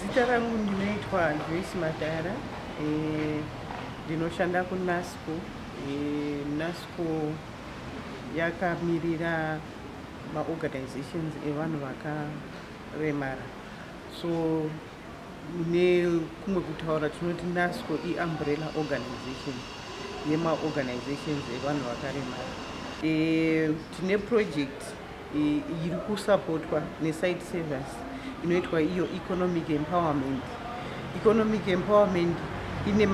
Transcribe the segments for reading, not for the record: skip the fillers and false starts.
Zita rangu ndinoitwa Joyce Matara. Ndinoshanda kuNASCO. NASCO yakamirira maorganizations evanhu vakaremara, so nekumwe kutaura tinoti NASCO iumbrella organization yemaorganizations evanhu vakaremara. Tine project iri kusapotwa neSightsavers inoitwa iyo economic empowerment. Economic empowerment ine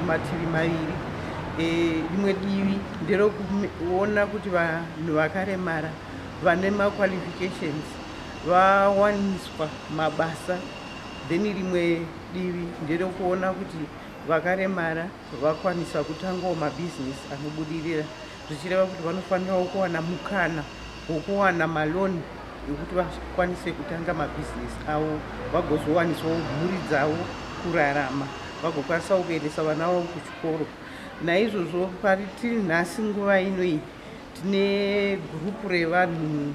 mativi maviri. Rimwe divi nderekuona kuti vanhu vakaremara vane maqualifications vawaniswa mabasa, then rimwe divi nderekuona kuti vakaremara vakwanisa kutangawo mabhizinesi anobudirira, zvichireva kuti vanofanirawo kuwana mukana wokuwana maloan ekuti vakwanise kutanga mabhizinesi avo, vagozowanisawo mhuri dzavo kurarama, vagokwanisawo kuendesa vana vavo kuchikoro. Naizvozvo pari tiri nhasi, nguva ino, tine gurupu revanhu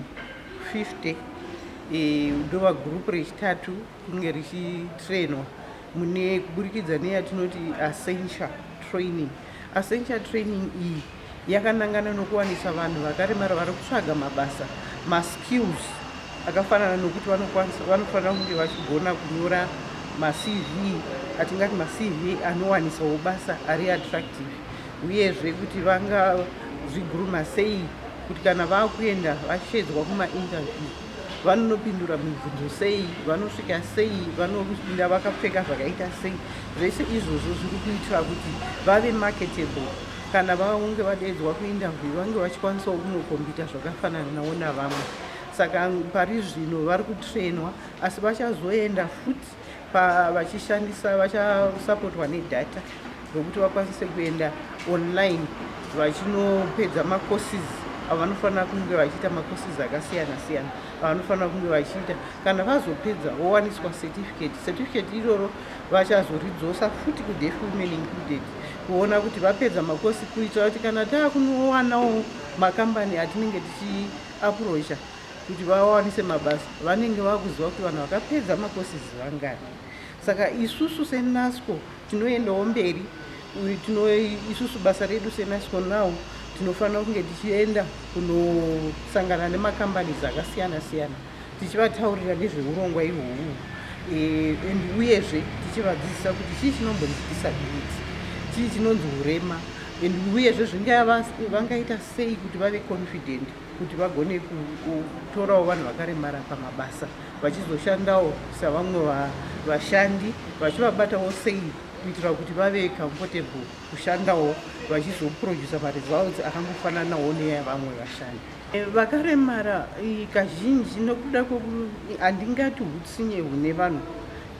50. Ndova gurupu rechitatu kunge richitrainwa mune kuburikidza neyatinoti essential training. Essential training iyi yakanangana nokuwanisa vanhu vakaremara vari kutsvaga mabasa maskills akafanana nokuti vanofanira kunge vachigona kunyora maCV, atingati maCV anowanisawo basa ari attractive, uyezve kuti vangazviguruma sei kuti kana vaakuenda vashedzwa kumainterview vanonopindura mibvunzo sei, vanosvika sei, vanopinda vakapfeka zvakaita sei. Zvese izvozvo zviri kuitira kuti vave marketable kana vange vadaidzwa kuinterview, vange vachikwanisawo kunocompeta zvakafanana navo navamwe. Saka pari zvino vari kutrainwa, asi vachazoenda futi vachishandisa, vachasapotwa nedata rokuti vakwanise kuenda online vachinopedza macourses avanofanira kunge vachiita, macourses akasiyana siyana avanofanira kunge vachiita. Kana vazopedza, vowaniswa certificate. Certificate iroro vachazoridzosa futi kuDeaf Women Included kuona kuti vapedza macourses, kuitira kuti kana taakunowanawo makambani atinenge tichiapproacha kuti vawanise mabasa, vanenge vakuziva kuti vanhu vakapedza macourses vangani. Saka isusu seNASCO tinoendawo mberi. Isusu basa redu seNASCO now tinofanira kunge tichienda kunosangana nemakambanis akasiyana siyana, tichivataurira nezveurongwa ihwohwu and uyezve tichivadzidzisa kuti chii chinombonzi disability, chii chinonzi urema, and uyezve zvingava vangaita sei kuti vave confident kuti vagone kutorawo vanhu vakaremara pamabasa, vachizoshandawo savamwe vashandi, vachivabatawo sei kuitira kuti vave comfortable kushandawo, vachizoprodusa maresults akangofananawo neavamwe vashandi. Vakaremara kazhinji nokuda handingati utsinye hune vanhu,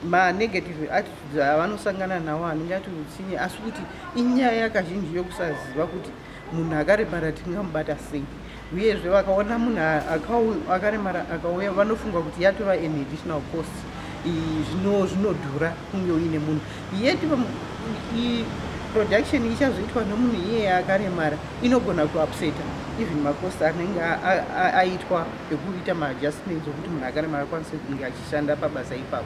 manegative attitudes avanosangana nawo, handingati utsinye, asi kuti inyaya kazhinji yokusaziva kuti munhu akaremara tingamubata sei. Uyezve vakaona munhu akaremara akauya, vanofunga kuti yatova an additional cost, zvinodhura kunge uine munhu, yet production ichazoitwa nomunhu iyeye akaremara inogona kuupseta even macost anenge aitwa ekuita maadjustments okuti munhu akaremara akwanise kunge achishanda pabasa ipapo.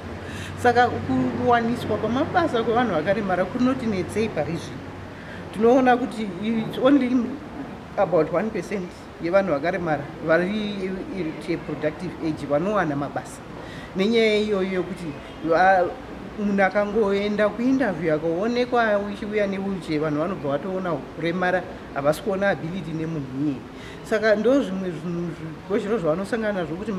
Saka kuwaniswa kwamabasa kwevanhu vakaremara kunoti netsei. Pari zvino tinoona kuti it's only about 1% yevanhu vakaremara vari productive age vanowana mabasa, nenyaya iyoyo yokuti munhu akangoenda kuinterview akaonekwa uchiuya newheelchair, vanhu vanobva vatoona kuremara, havasi kuona ability nemunhu iyeye. Saka ndo zvimwe zvinhu zviro zvavanosangana nazvo, kuti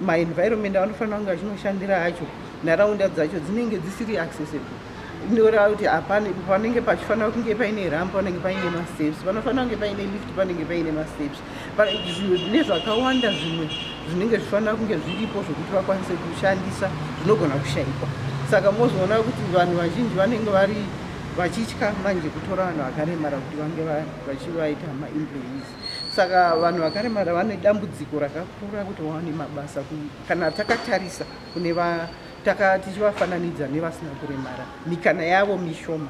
maenvironment avanofanira kunge achinoshandira acho, nharaunda dzacho dzinenge dzisiri accessible. Inoreva kuti panenge pachifanira kunge paine ramp, panenge paine masteps, panofanira kunge paine lift, panenge paine masteps, nezvakawanda zvimwe zvinenge zvifanira kunge zviripo zvokuti vakwanise kushandisa, zvinogona kushayikwa. Saka mozoona kuti vanhu vazhinji vanenge vari vachitya manje kutora vanhu vakaremara kuti vange vachivaita maemployees. Saka vanhu vakaremara vane dambudziko rakakura kuti vawane mabasa kana takatarisa kune tichivafananidza nevasina kuremara, mikana yavo mishoma.